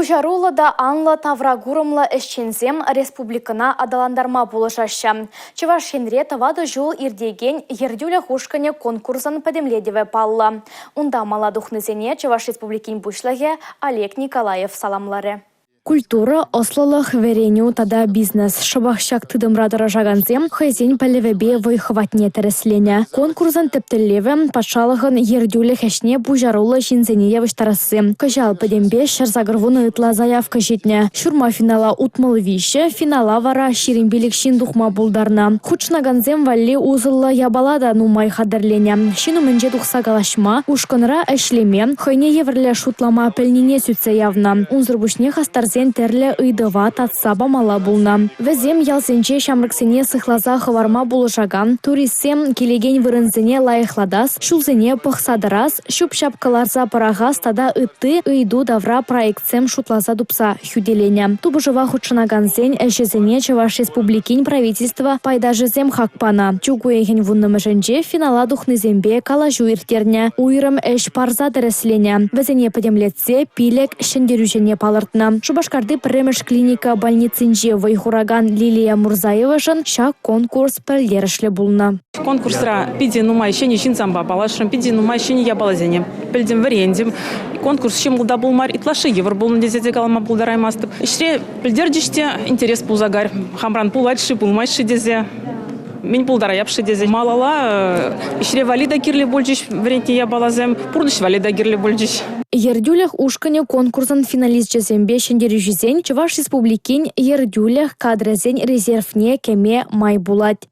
Пуҫаруллӑ та анлӑ тавракурӑмлӑ ӗҫченсем республикӑна аталантарма пулӑшаҫҫӗ. Чӑваш Енре тӑватӑ ҫул иртекен ертӳлӗх ушкӑнӗ конкурсӑн пӗтӗмлетӗвӗ паллӑ. Унта мала тухнисене Чӑваш Республикин Пуҫлӑхӗ Олег Николаев саламларӗ. Культура, ӑслӑлӑх, вӗренӳ тата бизнес – шӑпах ҫак тытӑмра тӑрӑшакансем хӑйсен пӗлӗвӗпе вӑй-хӑватне тӗрӗсленӗ. Конкурсӑн тӗп тӗллевӗ – патшалӑхӑн ертӳлӗх ӗҫне пуҫаруллӑ ҫынсене явӑҫтарасси. Кӑҫал пӗтӗмпе 180 ытла заявка ҫитнӗ. Ҫурма финала 63, финала вара 25 ҫын тухма пултарнӑ. Хутшӑнакансем валли усӑллӑ япала та нумай хатӗрленӗ. Ҫын умӗнче тухса калаҫма, ушкӑнра ӗҫлеме, хӑйне евӗрлӗ шутлама пӗлнине сӳтсе явнӑ. Унсӑр пуҫне хастарсен тӗрлӗ ыйтӑва татса памалла пулнӑ. Вӗсем ялсенче ҫамрӑксене сыхласа хӑварма пулӑшакан, туристсем килекен вырӑнсене лайӑхлатас, ҫулсене пӑхса тӑрас, ҫӳп-ҫап кӑларса пӑрахас тата ытти ыйту тавра проектсем шутласа тупса хӳтӗленӗ. Тупӑшӑва хутшӑнакансен ӗҫӗсене Чӑваш Республикин Правительство пайташӗсем хак панӑ. Чӳк уйӑхӗн 10-мӗшӗнче финала тухнисемпе калаҫу ирттернӗ, уйрӑм ӗҫ парса тӗрӗсленӗ. Вӗсене пӗтӗмлетсе пилӗк ҫӗнтерӳҫӗне палӑртнӑ. Шупашкарти пӗрремӗш клиника больницинче вӑй хуракан Лилия Мурзаевашӑн ҫак конкурс пӗлтерӗшлӗ пулнӑ. Конкурсра питӗ нумай ҫӗнӗ ҫынсемпе паллашрӑм, питӗ нумай ҫӗнӗ япаласене пӗлтӗм, вӗрентӗм. Конкурс ҫӑмӑл та пулмарӗ, ытлашши йывӑр пулнӑ тесе те калама пултараймастӑп. Ӗҫре пӗлтерчӗҫ те интерес пулса кайрӗ. Хамран пулать-ши, пулмасть-ши тесе, мӗн пултараяп-ши тесе. Малалла ӗҫре валли та кирлӗ пулчӗҫ вӗрентнӗ япаласем, пурнӑҫ валли та кирлӗ пулчӗҫ. Ертӳлӗх ушкӑнӗ конкурсӑн финалисчӗсемпе ҫӗнтерӳҫисен Чӑваш Республикин ертӳлӗх кадрӗсен резервне кӗме май пулать.